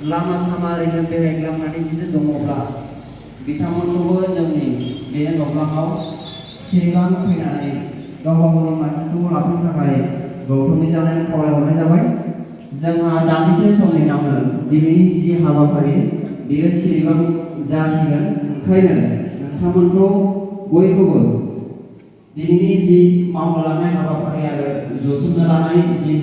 लामा सामा ओरैनो बेरायग्लांनानै जुदि दङब्ला बिथांमोनखौबो जोंनि बे नब्लाङाव सिगां फैनानै गावबा गावनि मासिखौ लाफैनो थाखाय गौथुमनि जानाय खावलायहरनाय जाबाय। जोंहा दान्दिसे समनि उनावनो दिनैनि जि हाबाफारि बेयो सिगां जासिगोन। ओंखायनो नोंथांमोनखौ बयखौबो दिनैनि जि मावनो लानाय हाबाफारि आरो जथुमनो लानाय जि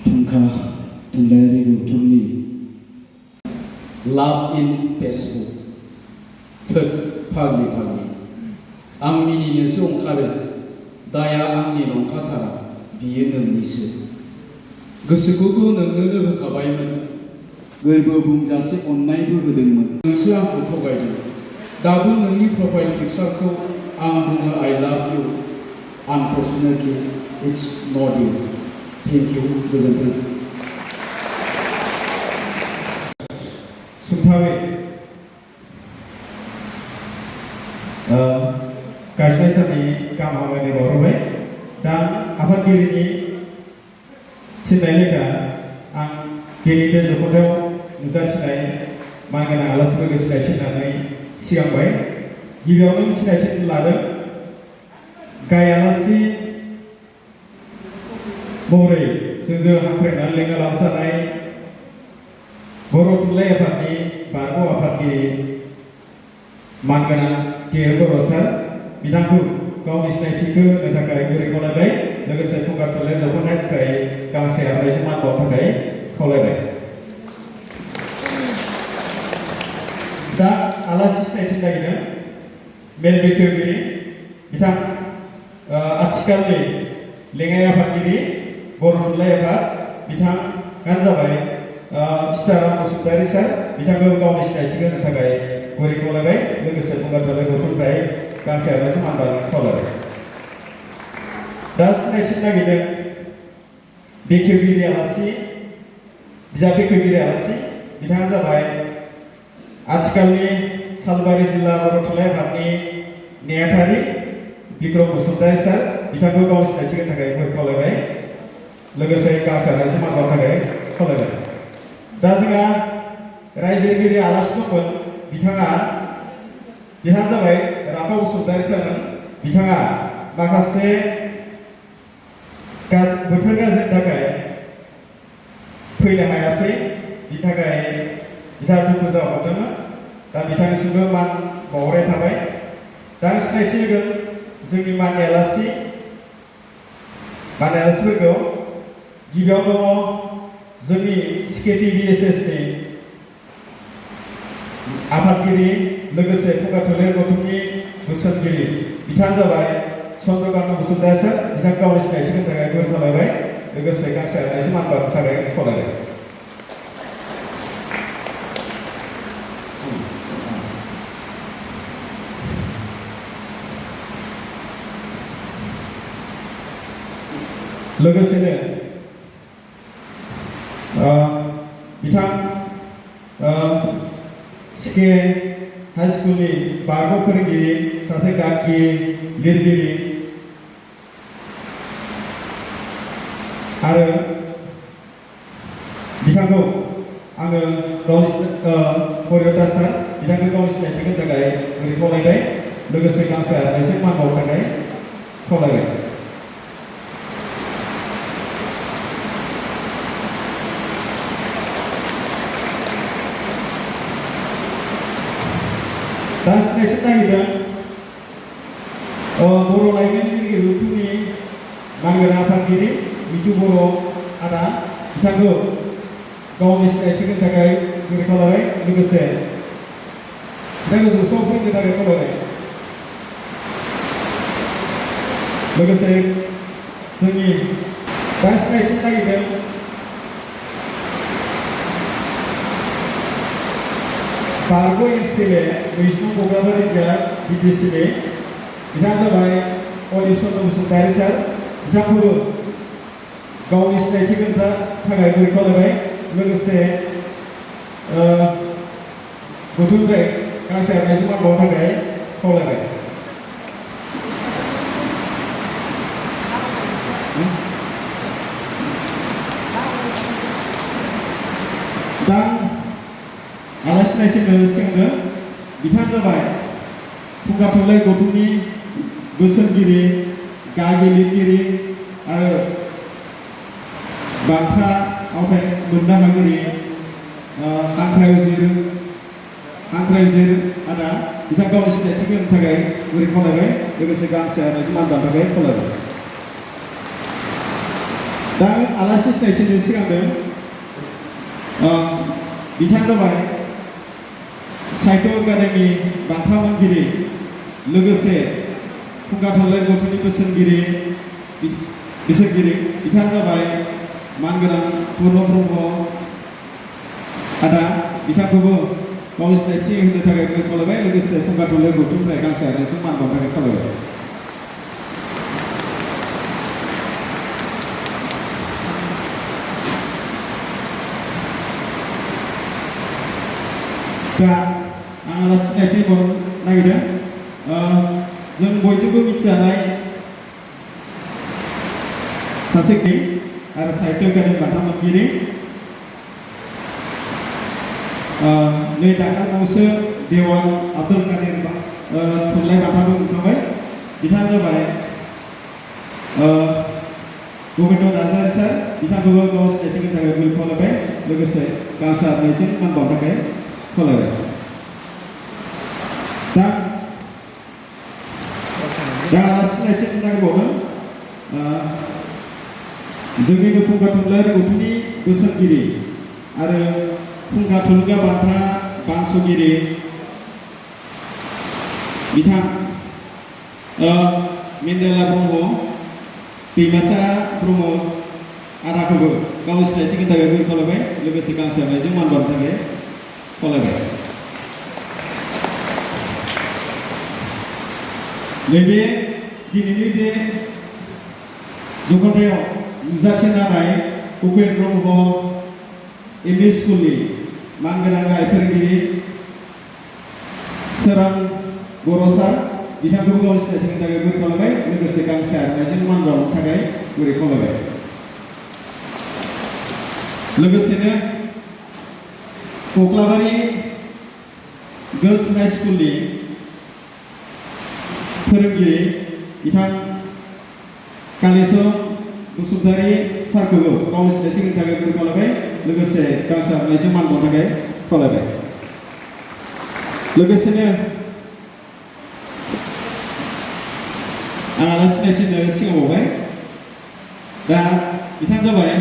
फुंखा थुनलाइयारि गौथुमनि लाभ इन फेसबुक थोद फाग्लि फाग्लि आं मिनिनोसो ओंखारो दाया आंनि नंखाथारा बियो नोंनिसो गोसोखौथ' नोंनोनो होखाबायमोन गैबो बुंजासे अननायबो होदोंमोन नोंसो आंखौ थगायदों दाबो नोंनि प्रफाइल पिक्सारखौ आं बुङो I love you unfortunately it's not you thank you गोजोन्थों सुंथाबै गायसननाय साननि गाहाम हामलायनाय बावहरबाय दा आफादगिरिनि थिननाय लेखा आं दिनै बे जथुम्मायाव नुजाथिनाय मानगोनां आलासिफोरखौ सिनायथि होनानै सिगांबाय गिबियावनो सिनायथि लादों गाय आलासि महरै जोंजों हांख्रायनानै लेंना लाबोजानाय बर' थुनलाइ आफादनि बारग' आफादगिरि मानगोनां टिआर बर' सार बिथांखौ गावनि सिनायथिखौ होनो थाखाय गुरै खावलायबाय लोगोसे फुंखा थुनलाइ जथुम्मानिफ्राय गांसे आर'नाइजों मान बावनो थाखाय खावलायबाय दा आलासि सिनायथि नागिरदों मेल बेखेवगिरि बिथां आथिखालनि लेङाइ आफादगिरि बर' थुनलाइ आफाद बिथाङानो जाबाय सिताराम बसुमतारी सार बिथांखौ गावनि सिनायथिखौ होनो थाखाय गुरै खावलायबाय लोगोसे फुंखा थुनलाइ गौथुमनिफ्राय गांसे आर'नाइजों मान बावनो खावलायबाय दा सिनायथि नागिरदों बेखेवगिरि आलासि बिजाब बेखेवगिरि आलासि बिथाङा जाबाय आथिखालनि सालबारि जिल्ला बर' थुनलाइ आफादनि नेहाथारि बिक्रम बसुमतारी सार बिथांखौ गावनि सिनायथिनि थाखाय गुरै खावलायबाय लोगोसे गांसे आर'नाइजों मान बावनो थाखाय खावलायबाय दा जोंहा रायजोगिरि आलासि दंमोन बिथाङा जाबाय राफा बसुमतारी सार बिथाङा माखासे बोथोर गाज्रिनि थाखाय फैनो हायासै बिनि थाखाय बिथाङा दुखु जाहरदोंमोन दा बिथांनिसिमबो मान बावहरनाय थाबाय दा आं सिनायथि होगोन जोंनि माननि आलासिफोरखौ गिबियाव दङ जोंनि सिकेटि बिएसएसनि आफादगिरि लोगोसे फुंखा थुनलाइ गौथुमनि बोसोनगिरि बिथाङा जाबाय चन्द्रकान्त बसुमतारी सार बिथांखौ गावनि सिनायथिनि थाखाय गुरै खावलायबाय लोगोसे गांसे आर'नाइजों मान बावनो थाखाय खावलायबाय लोगोसेनो बिथां सिके हाई स्कुलनि बारग' फोरोंगिरि सासे गागि लिरगिरि आरो बिथांखौ आङो गावनि हरिता सार बिथांखौ गावनि सिनायथिनि थाखाय गुरै खावलायबाय लोगोसे गांसे आर'नाइजों मान बावनो थाखाय खावलायबाय दा सिनायथि नागिरदों बर' लाइमोन लिरगिरि गौथुमनि मानगोनां आफादगिरि मिथु बर' आदा बिथांखौ गावनि सिनायथिनि थाखाय गुरै खालामबाय लोगोसे दा गोजौआव फैनो थाखाय खालामबाय लोगोसे जोंनि दा सिनायथिनो नागिरदों बारग' एमसिएलए 20 कक्राझार बिटिसिनि बिथाङा जाबाय अलिप चन्द्र बसुमतारी सार बिथांखौबो गावनि सिनायथि होनो थाखाय गुरै खावलायबाय लोगोसे गौथुमनिफ्राय गांसे आर'नाइजों मान बावनो थाखाय खावलायबाय। दा आलासि सिनायथिनो सिगांनो बिथाङा जाबाय फुंखा थुनलाइ गौथुमनि बोसोनगिरि गागि लिरगिरि आरो बान्था आवथाय मोननो हागिरि हांख्रायजिर आदा बिथाङा गावनि सिनायथिखौ होनो थाखाय गुरै खावलायबाय लोगोसे गांसे आर'नाइजों मान बावनो थाखाय खावलायबाय। दा आलासि सिनायथिनो सिगांनो बिथाङा जाबाय साहित्य एकाडेमि बान्था मोनगिरि लोगोसे फुंखा थुनलाइ गौथुमनि बोसोनगिरि बिथाङा जाबाय मानगोनां पुर्न ब्रह्म आदा बिथांखौबो गावनि सिनायथि होनो थाखाय गुरै खावलायबाय लोगोसे फुंखा थुनलाइ गौथुमनिफ्राय गांसे आर'नाइजों मान बावनो थाखाय खावलायबाय। दा आं आलासि सिनायथि होनो नागिरदों जों बयजोंबो मिथिजानाय सासे आरो साहित्य एकाडेमि बान्था मोनगिरि नै दाखालिबावैसो देवान आब्दुल कादिर थुनलाइ बान्थाबो मोनखांबाय बिथाङा जाबाय गबिन्द नार्जारी सार बिथांखौबो गावनि सिनायथि होनो थाखाय गुरै खावलायबाय लोगोसे गांसे आर'नाइजों मान बावनो थाखाय खावलायबाय। दा आलासि सिनायथि होनो नागिरबावदों जोंनिनो फुंखा थुनलाइ गौथुमनि बोसोनगिरि आरो फुंखा थुलुंगा बान्था बानस'गिरि बिथां मेन्देला ब्रह्म दैमासा ब्रह्म आदाखौबो गावनि सिनायथि होनो थाखाय गुरै खावलायबाय लोगोसे गांसे आर'नाइजों मान बावनो थाखाय खावलायबाय। नैबे दिनैनि बे जौगाथायाव नुजाथिनाय उपेन्द्र ब्रह्म एमइ स्कुलनि मानगोनां गाहाय फोरोंगिरि सोरां बर' सार बिथांखौबो गावनि सिनायथि होनो थाखाय गुरै खावलायबाय लोगोसे गांसे आर'नाइजों मान बावनो थाखाय गुरै खावलायबाय। लोगोसेनो कक्लाबारि गर्ल्स हाई स्कुलनि फोरोंगिरि बिथां कालिचरण बसुमतारी सारखौबो गावनि सिनायथि होनो थाखाय गुरै खावलायबाय लोगोसे गांसे आर'नाइजों मान बावनो थाखाय खावलायबाय। लोगोसेनो आं आलासि सिनायथि होनो सिगांबावबाय दा बिथाङा जाबाय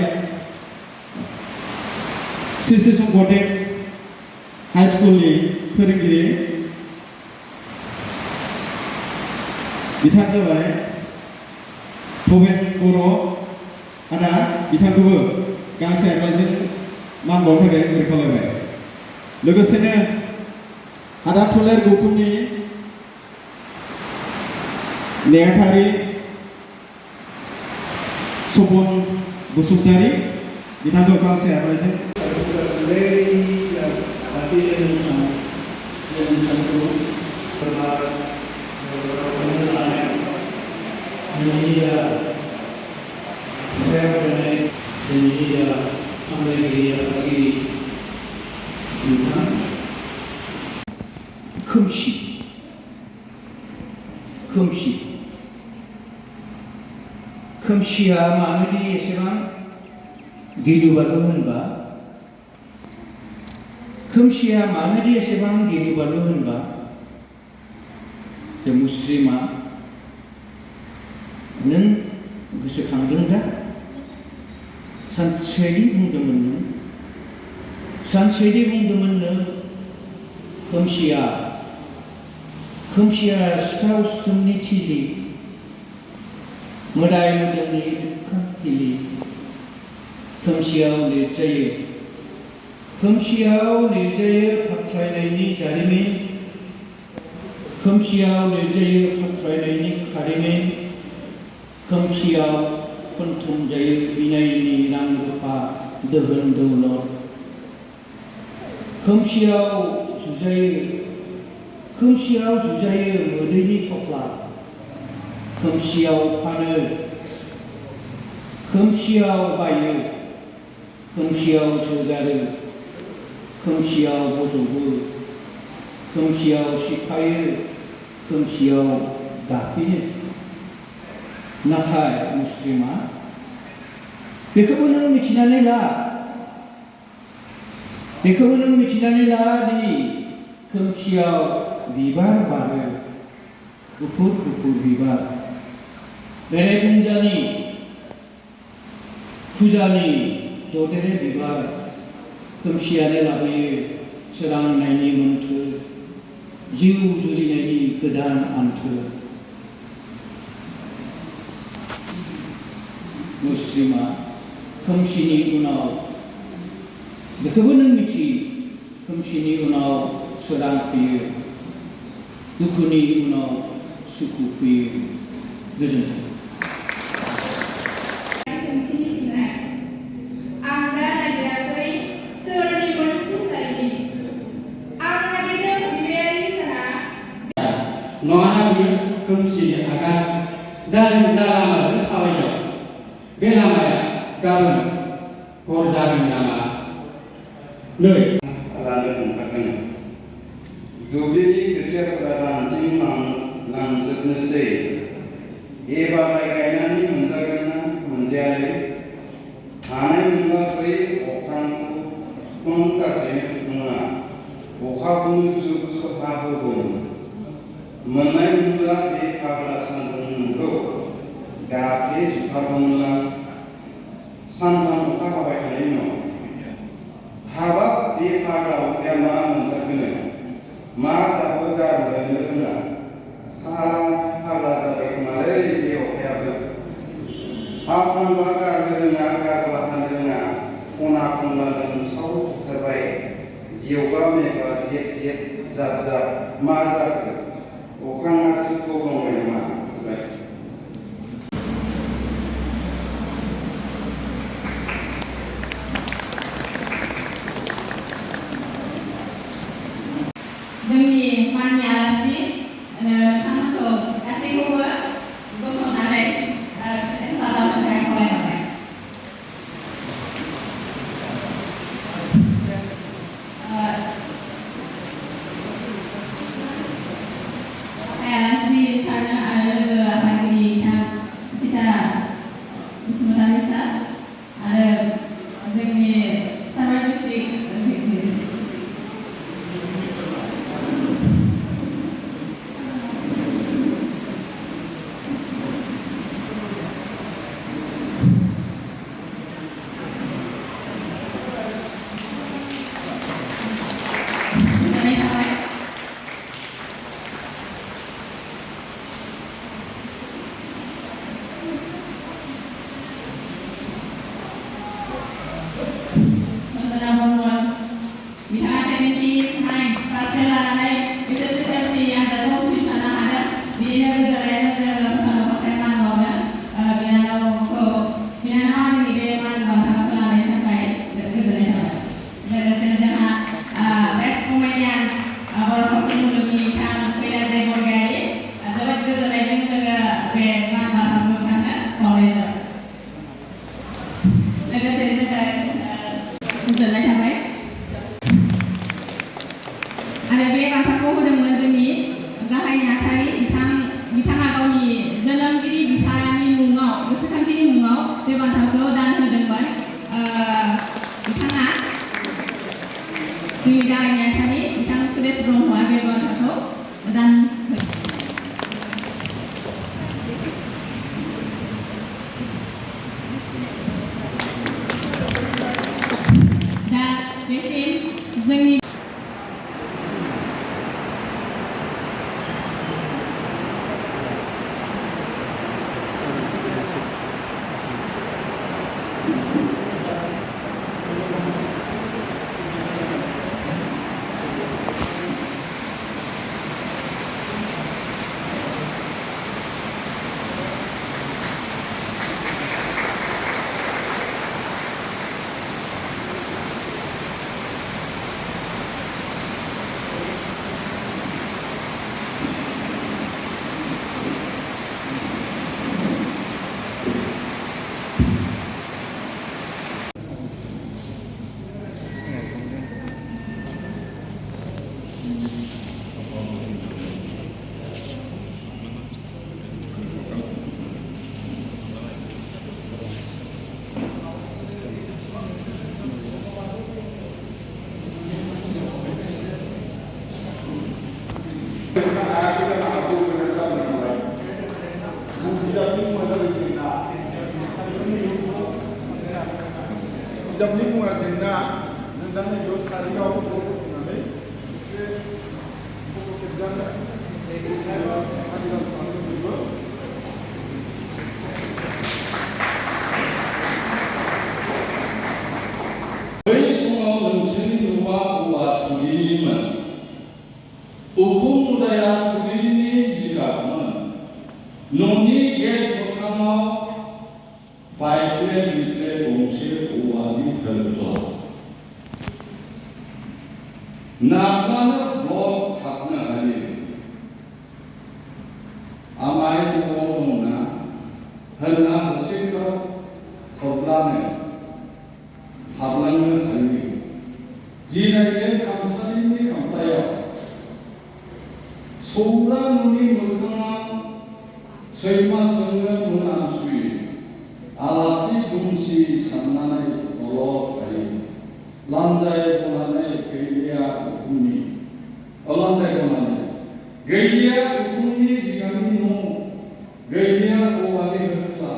श्री श्री शंकरदेव हाई स्कुलनि फोरोंगिरि बिथाङा जाबाय भबेन बर' आदा बिथांखौबो गांसे आर'नाइजों मान बावनो थाखाय गुरै खावलायबाय। लोगोसेनो आदा थुनलाइ गौथुमनि नेहाथारि सपन बसुमतारी बिथांखौ गांसे आर'नाइजों खोमसिया मानोदि एसेबां गिलु-बालु होनबा खोमसिया मानोदि एसेबां गिलु-बालु होनबा बे मुस्रिमा नों गोसोखांदों दा सानसेखालि बुंदोंमोन नों सानसेदि बुंदोंमोननो खोमसिया सिखाव सिथुमनि थिलि मोदाय मोदायनि थिलि खोमसियाव लिरजायो खाथ्रायनायनि जारिमिन खोमसियाव लिरजायो खाथ्रायनायनि खारिमिन खोमसियाव खनथुम जायो इनायनि रां रुफा दोहोन दौलत खोमसियाव जुजायो मोदैनि थफ्ला खोमसियाव फानो खोमसियाव बायो खोमसियाव जोगारो खोमसियाव बजबो खोमसियाव सिफायो खोमसियाव दाफिनो नाथाय मुस्लिमा बेखौबो नों मिथिनानै ला दि खोमसियाव बिबार बारो गुफुर बिबार बेरे फुजानि ददेरे बिबार खोमसियानो लाबोयो सोरांनायनि मोन्थोर जिउ जुरिनायनि गोदान आन्थोर मुस्लिमा खोमसिनि उनाव बेखौबो नों मिथि खोमसिनि उनाव सोरां फैयो दुखुनि उनाव सुखु फैयो गोजोन्थों नङाना बियो खोमसिनि आगान दा जों जा लामाजों थाबायदों बे लामाया गाबोन हर जागोन नामा नै लानो ओंखारदों दुब्लिनि खोथियाफोरा रानजोबनोसै एबार माइ गायनानै मोनजागोन ना मोनजायालै हानाय मोनब्ला बै अख्रांखौ थुफ्लं गासैनो थुफ्लङा अखाखौनो जुब जुब हाहोगौमोन मोननाय मोनब्ला बे फाग्ला सान्दुं नोंखौ गाफ्ले जुथारगौमोनलां सानथाम अखा हाबाय थानायनि उनाव हाबाब बे फाग्ला अखाया मा मोनजाखोनो मा दाबो गारनोनो रोङा साला फाग्ला जाबाय खोमालै बे अखायाबो हाफ्रांबा गारनो रोङा गारबा हानो रोङा खना खनला लोमसाव जुथारबाय जेवगा मेगा जेब जेब जाब जाब मा जाखो अख्राङासो गब्लंबाय नामा जोंनि माननि आलासि नोंथांमोनखौ गासैखौबो गसंनानै हेफाजाब होनो थाखाय खावलायहरबाय आलासि सारनो आरो लोगो आफादगिरि बिथां सिता बसुमतारी सार आरो जोंनि सामार डिस्ट्रिक्ट गोजोननाय थाबाय आरो बे बान्थाखौ होदोंमोन जोंनि गाहाय नेहाथारि बिथाङा गावनि जोनोमगिरि बिफानि मुङाव गोसोखांथिनि मुङाव बे बान्थाखौ दान होदोंमोन बिथाङा जोंनि गाहाय नेहाथारि बिथां सुरेश ब्रह्मआ बे बान्थाखौ दान होदों दा बेसिम बिजाबनि मुङा जेंना नोंथांनि बेयाव सारियाव होननानै बै समाव नोंसोरनि न'आ औवा थुरिनिमोन, उखुम मुदाया थुरिनि जिगाबमोन, न'नि गेट मोखाङाव बायफ्ले जिफ्ले गंसे औवानि हरख्ला, नारब्लानो ब्लक हाबनो हायो। आमाय न'आव दंना होनना हरसेखौ हरब्लानो हाबलांनो हायो। जिरायनो खामसालिनि खामफ्लायाव सौरा न'नि मोखाङाव सैमाजोंनो मोनामसुयो। आलासि दुमसि साननानै दलर थायो। लान्जाय बनानै गैलिया उखुमनि गैलिया उखुमनि जिगाबनि न', गैलिया औवानि हरख्ला,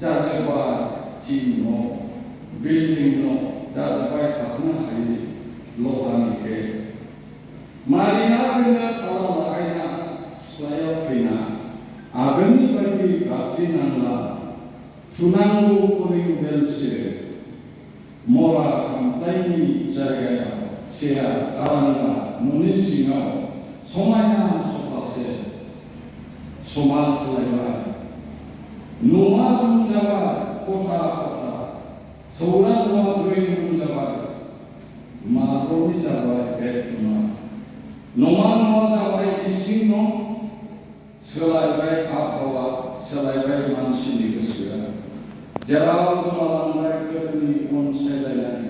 जाजोब्बाय थिं न', बिल्डिं न' जाजोब्बाय हाबनो हायै लहानि गेट। मारिना होनो थाला लागायना सिथ्लायाव फैना आगोलनि बायदि गाबज्रिनांला, थुनांगौ खरि बेलसे, मरा खामफ्लायनि जायगायाव चेयार आरांगा, न'नि सिङाव समायना सफासे। समाज सोलायबाय, न'आ रुम जाबाय खथा खथा, सौरा न'आ 2 रुम जाबाय, माब्रबनि जाबाय बेडरुमा, न'मा न'आ जाबाय इसिं न'। सोलायबाय आबहावा, सोलायबाय मानसिनि गोसोआ, जेराव गोमालांबाय गोदोनि अनसायलायनाय,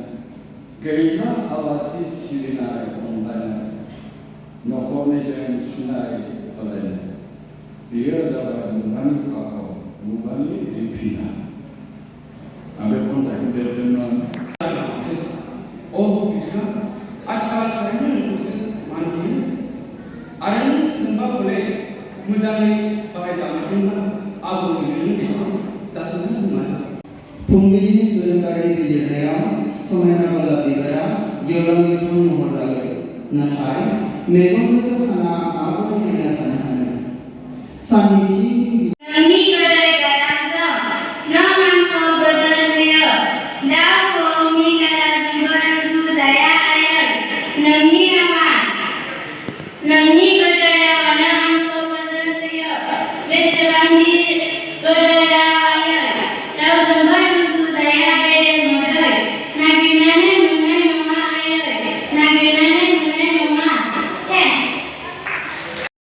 गैला आलासि सिबिनाय अनलायनाय, न'खरनिजों सिनाय होलायनाय। बेयो जाबाय मुगानि फाखन, मुगानि रिफिना। आं बे खन्थाइखौ लिरदोंमोन। आथिखाल थारैनो नोंखौसो मानियो आरो नों सोरजोंबा हले मोजाङै बाहायजानांगौब्ला आबुङैनो बेखौ जाथोंसै होननानै फुंबिलिनि सोलोंगारि बिलिरनायाव समायना गलाब बिबारा गेवलां गेवथां महर लायो। नाथाय मेगन गोसा साना माबोरै नायना थानो हानो? साननि थिं नोंनि गोदै गारांजों नों आंखौ गोजोन होयो। दाउ खौऔनि गारांजोंबो रुजुजाया आयै। नोंनि